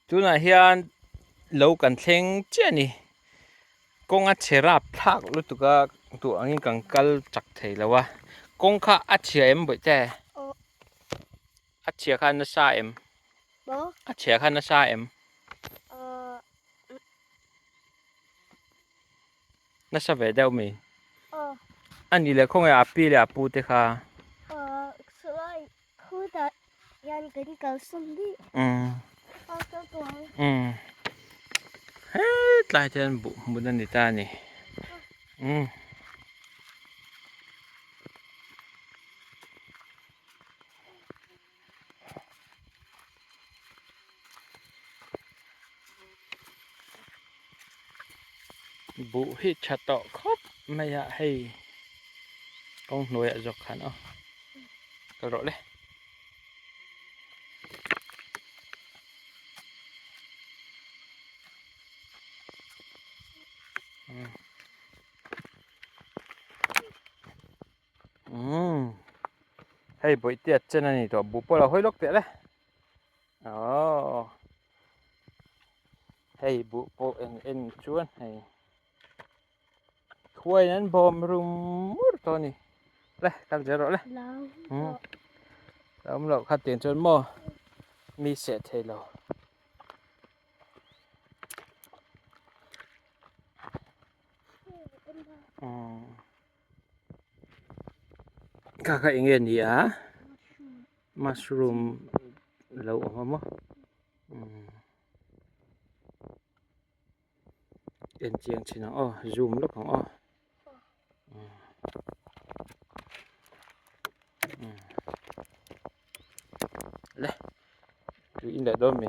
Tunah hian lo kan thleng chiah a ni kawng a chhe rap thlak lutuk a duh angin kan kal chak thei lo a kawng kha a chhia em bawihte a chhia kha nasa em a chhia kha nasa em. Nasa ve deuh mi? Aw. A nih leh khawnge a pi leh a pu te kha? Aw, chuan khutah hian kan kalsan dih. Umm. Aw ka tuar. Umm. Hetlai te hian buh hmun a ni ta a ni. Umm. Buh hi tha tawh khawp mai a hei kawng hnuaiah zawk khan aw kal rawh le. Umm hei bawihte chen a ni tawh buh pawh a lo hawi lawk teh le aww hei buh pawh en en chuan hei khuaiin an bawm rum mur tawh a ni le kal zel rawh le umm a awm loh kha tiang chuan maw mi seh thei lo. Kha kha eng nge ni a mushroom lo awm a maw en chiang thin ang aw zoom lawk ang aw le tui in leh dawn mi.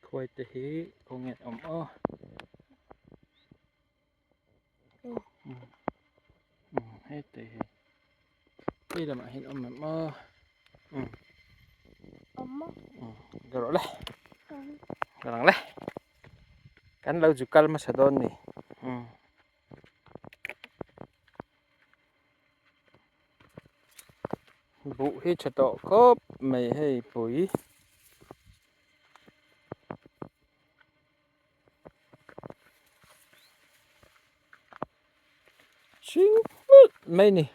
Khuai te hi khawnge an awm aw hete hi hei lamah hian awm em aw ka rawh le ka lang le. Kan lo zu kal hmasa dawn ni. Buh hi tha tawh khawp mai hei pui. Hring hmulh mai ni.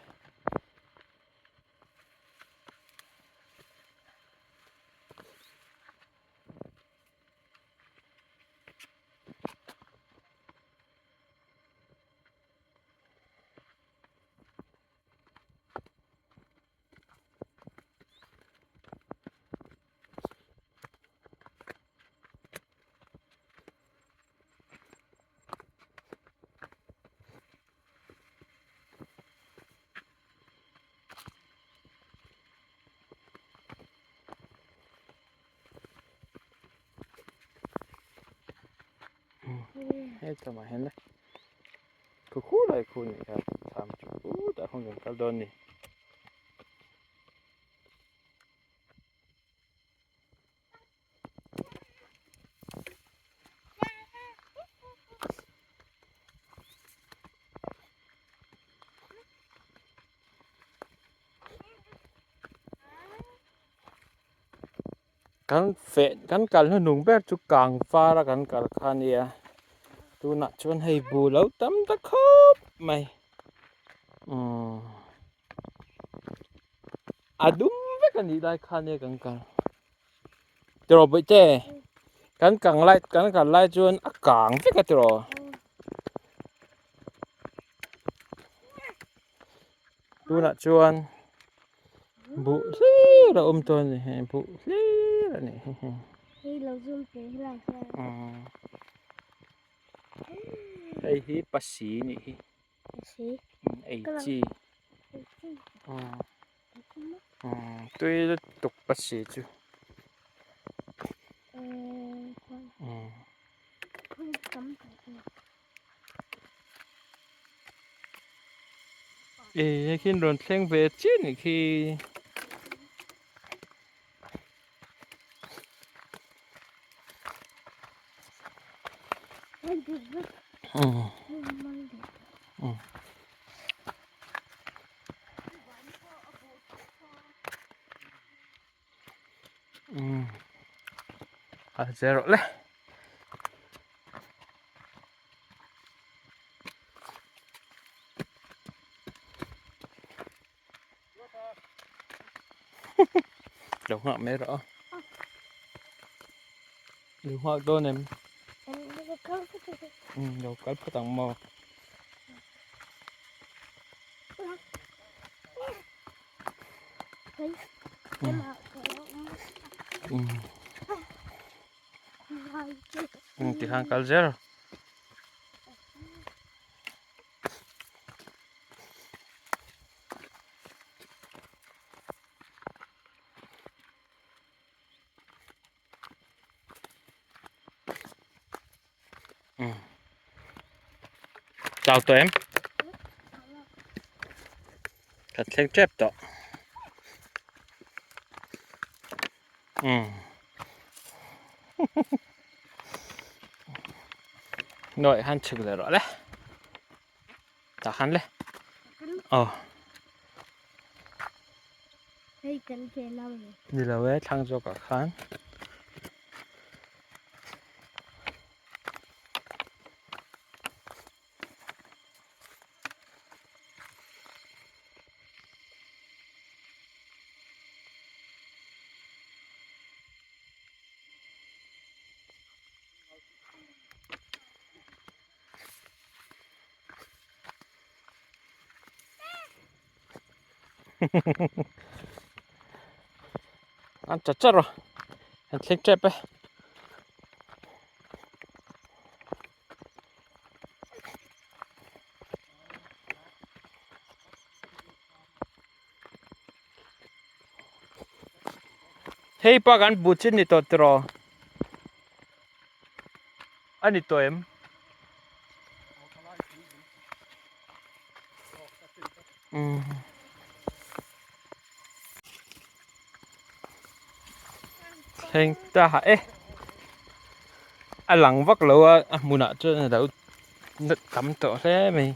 Hei tlawmah hian le khu khu lai khu nih kha tham chu khutah khawn kan kal dawn a ni. Kan feh kan kal hnuhnung ber chu kang var a kan kal kha a nia tunah chuan hei bu lo tam ta khawp mai umm a dum vek a nih lai kha nia kan kal tiraw bawihte kan kang lai kan kal lai chuan a kang vek a tiraw. Tunah chuan buh hlir a awm tawh a ni hei buh hlir a ni hi hei. Hei lo zoom pe helai hian. Hei hi pasi nih hi. Pasi. Ei chi. Ei chi. Tui lutuk pasi chu. E hei khi an rawn thleng ve chiah anih khi. Um um um a zel rawh le. Lo nghak mai rawh a. Lo nghak dawn em? Um lo kal phawt ang maw? Um um tikhan kal zel. Chau tawh em? Kan thleng tep tawh. Um. Nội han chhuk leh rawh le. Tah khan le. Aw. Hei kan che lo ni. Ni lo e thlang zawk ah khan. An chat chat rawh an thleng tep e. Hei pa kan bu chin ni tawh tiraw a ni tawh em? Umm. Thleng ta e a lang vak lo a a hmunah chuan a lo tam tawh hle mai.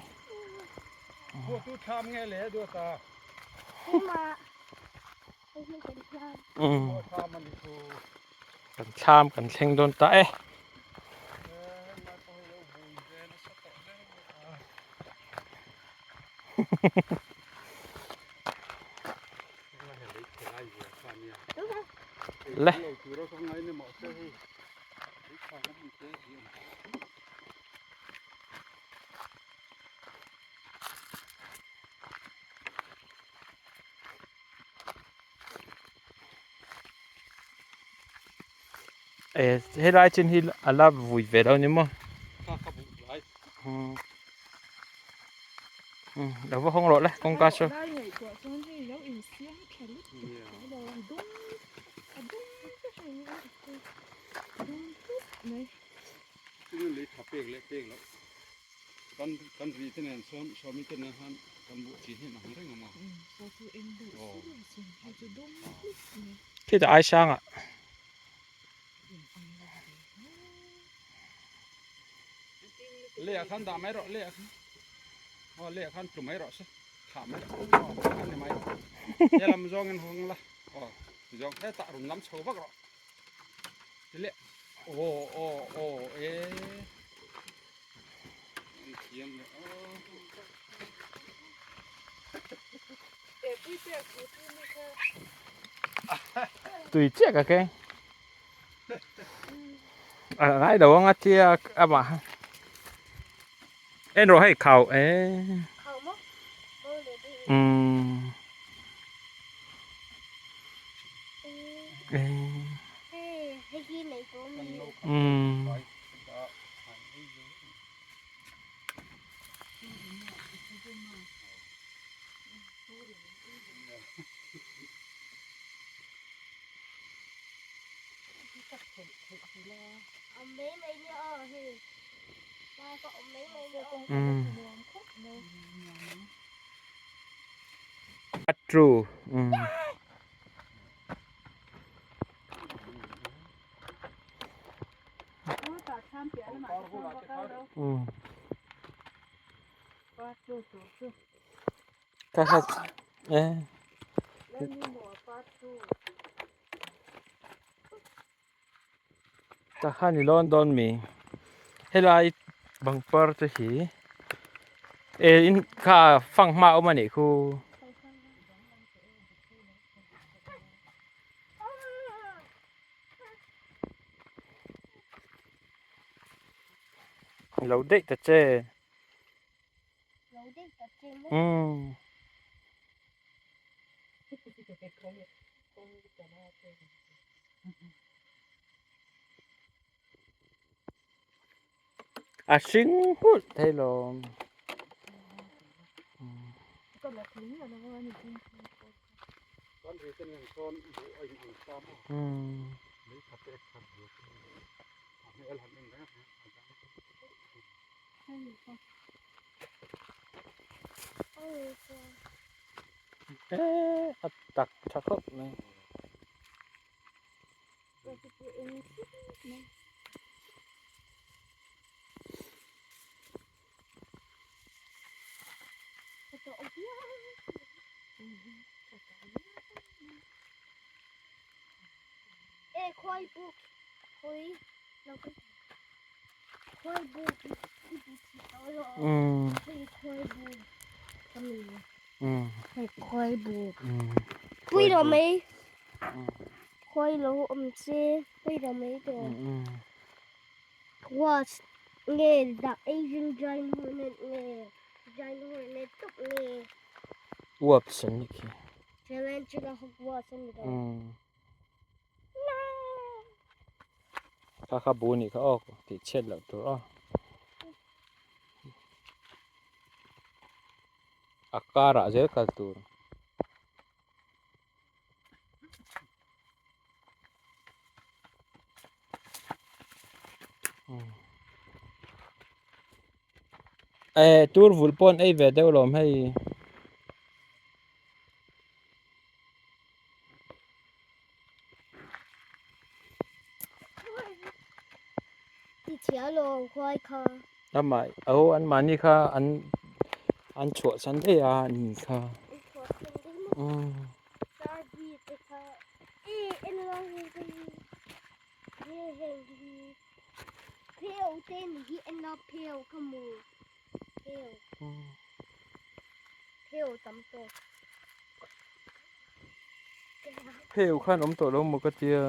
Kan thlam kan thleng dawn ta e. Le. Eh helai chin hi a la vui ve lo ni maw lo va hawng rawh le kawngka chu Kan kan ri te nen sawn sawmi te nen khan kan buh chi hi an ang reng awm a. Khitah ai sangah. Leh ah khan dah mai rawh leh ah khan aw leh ah khan tlu mai rawh se thlah mai rawh aw a ni mai he lam zawngin hawng la aw zawng hetah rawn lam chho vak rawh ti leh aw aw aw e. Tui chiah ka keng a ngai lo anga tia amah en rawh hei khau e umm umm. True. Mm. Kha kha e Ta khan i lawn dawn mi helai pangpar te hi e in kha fanghma a awm a nih khu. Lo daih ta che. Lo daih ta che maw. Umm. A hring nghulh thei lawm. Eee a tak tha khawp mai. Uaps an nih khi. Kha kha bu nih kha aw tih chhiat loh tur aw. A karah zel kal tur. Eh tur vulh pawh an ei ve deuh alawm hei. Amah aw an mahni kha an an chhuah san daih a ni kha umm. Pheu khan awm tawh lo maw ka tia.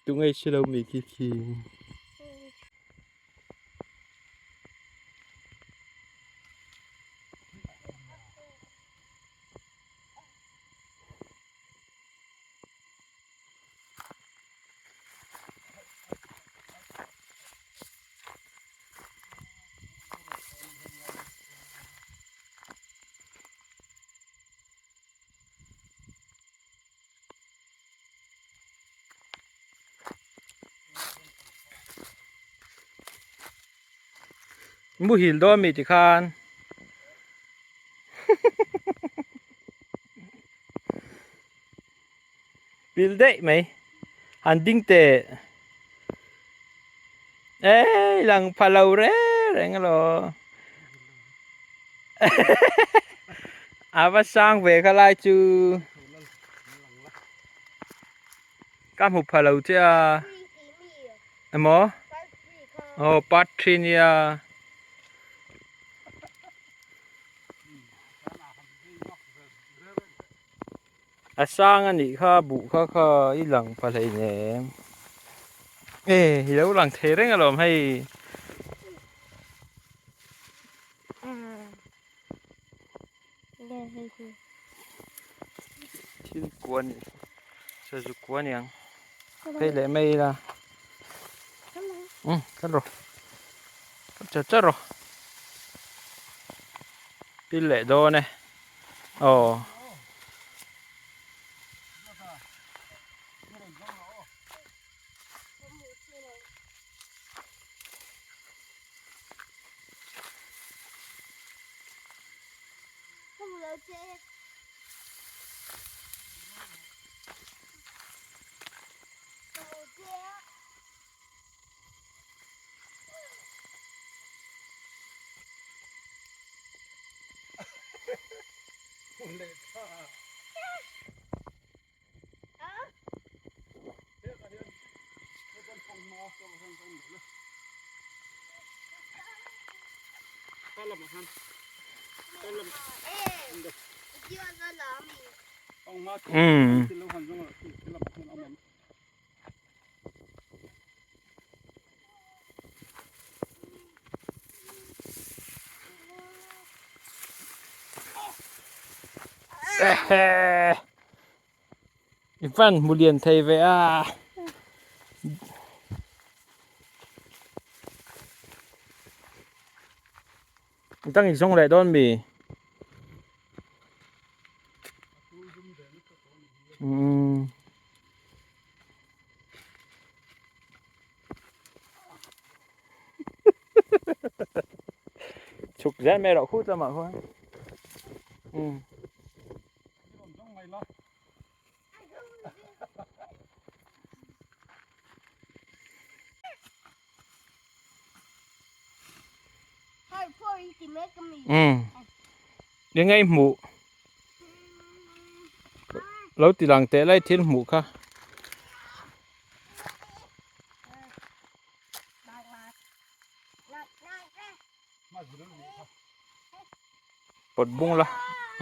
Tunge si lo mi khi khi. Muhil dawn mi tikhan pil daih mai han ding teh ei lang pha lo reng reng alo a va sang ve kha lai chu ka hmu pha lo che a emaw aw part three nia. A sang a nih kha buh kha kha i lang pha hleinem e i lo lang thei reng alawm hei. Thil kua ni sazu kua niang phei leh mai ila um kal rawh kal char char rawh pil leh dawn e. Aw. Mm. I van hmu lian thei ve a. Dang i zawng leh dawn mi? Umm. Chhuk zel mai rawh khut lamah khuan. Umm. Umm. Eng nge i hmuh? Lo ti lang teh lai thil hmuh kha. Pawt bung la.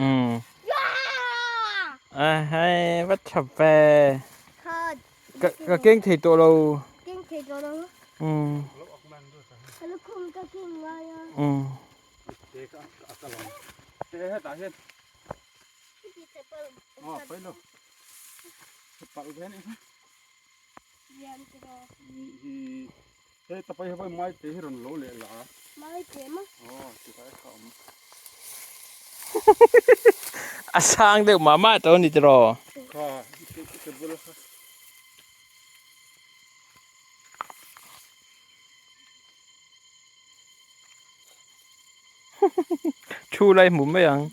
Umm. A hai va tha ve. Ka ka keng thei tawh lo. Keng thei tawh lo. Umm. Lukhum ka keng ngai a. Umm. A sang deuh mah mah tawh a ni tiraw? Thu lai hmu mai ang.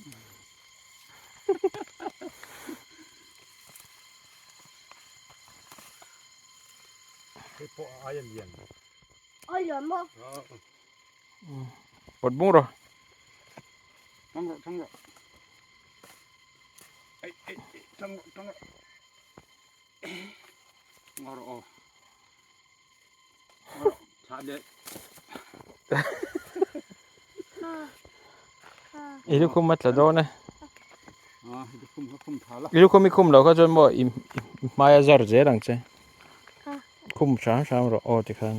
Pawt bung rawh. Thang rawh thang rawh. Ei ei thang rawh thang rawh. Ngaw rawh aw. Thlah leh. I lukhum a tla dawn e. I lukhum i khum loh kha chuan maw i hmai a zar zel ang che. Khum hram hram rawh aw tikhan.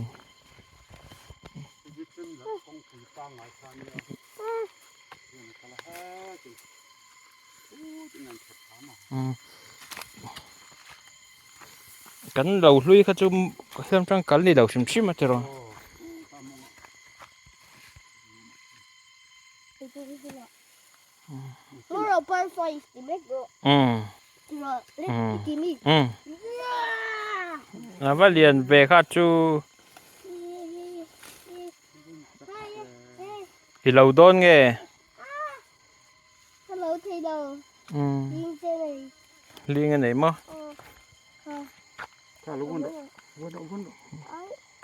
Kan lo hlui kha chu hliam tang kal ni lo hrim hrim a tiraw. A va lian ve kha chu i lo dawn nge? Ling a nei maw?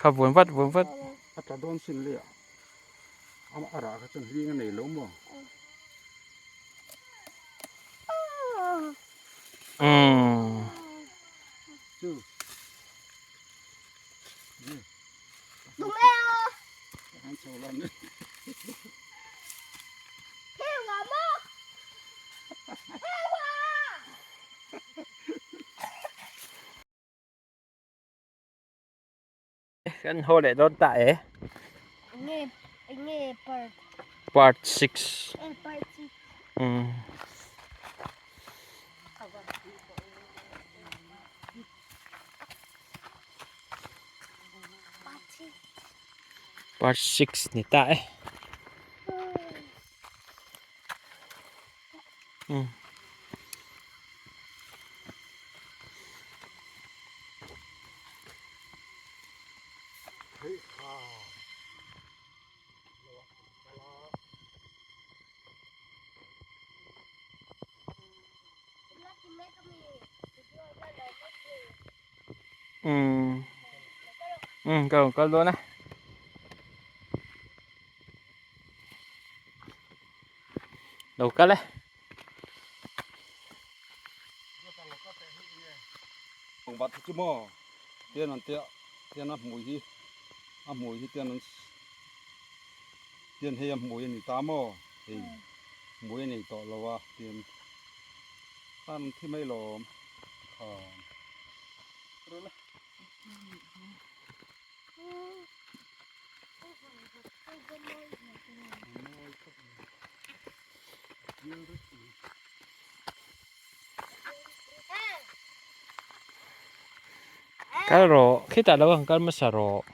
Kha vuan vat vuan vat. A rah kha chuan hling a nei lo maw? Umm. Chu. An chho lan ni. Kan haw leh dawn ta e. Nge nge part. Part 6. Eh part 6. Um. Part 6 ni ta e. Um. Umm umm ka rawn kal dawn a. Lo kal e. Vat chu maw tian an tia tian a hmui hi a hmui hi tian an tian hei a hmui a ni ta maw hei hmui a nei tawh lo a tian khan an thi mai lawm khan. Kal rawh khitah lo ang kal hmasa rawh.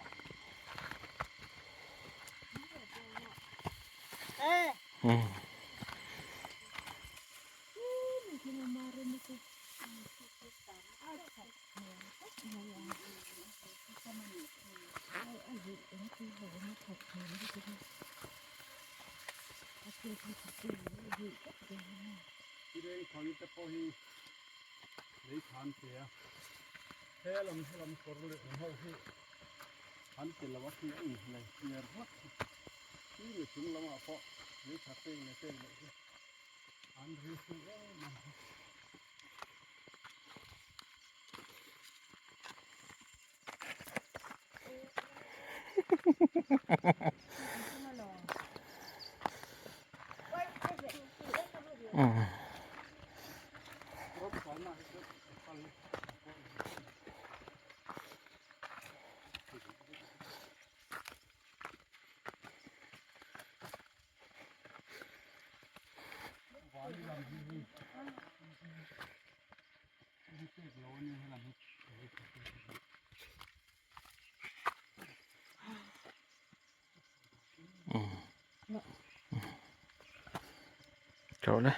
Chawlh e.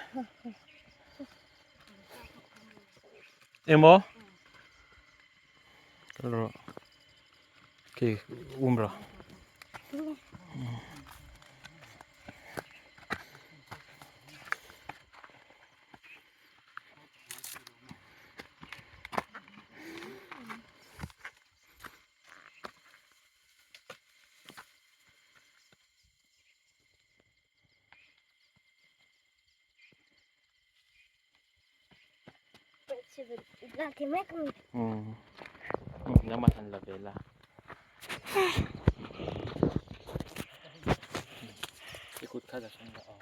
Emaw? Kal rawh. Khi um rawh. Nangmah han la ve la. I kut kha la hrang la aw.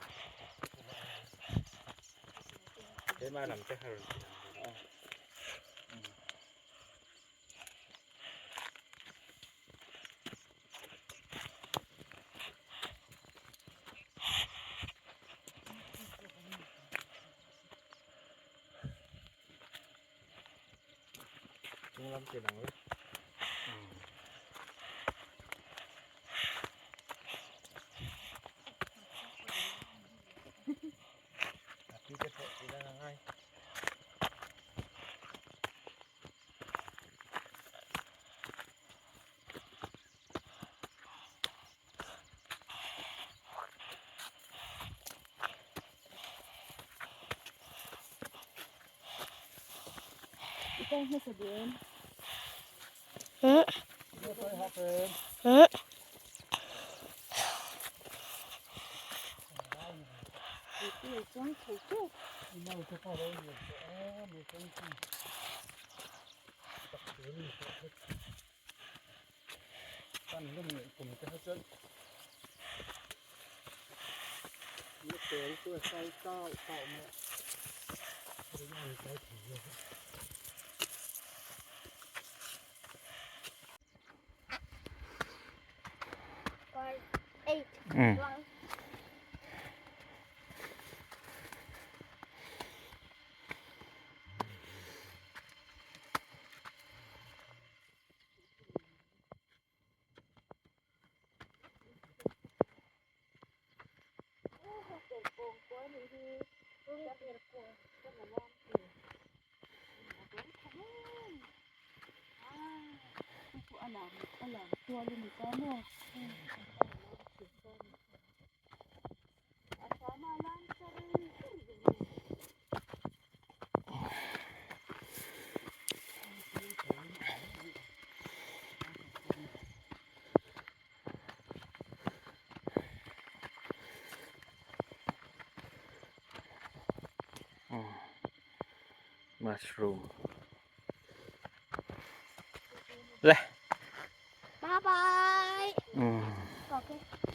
Keimah lam te kha rawn ti ang ve aw. Chung lam ti lang la. A pi te pawh ti lang angai. Mushroom. Le. Bye bye. Mm. Okay.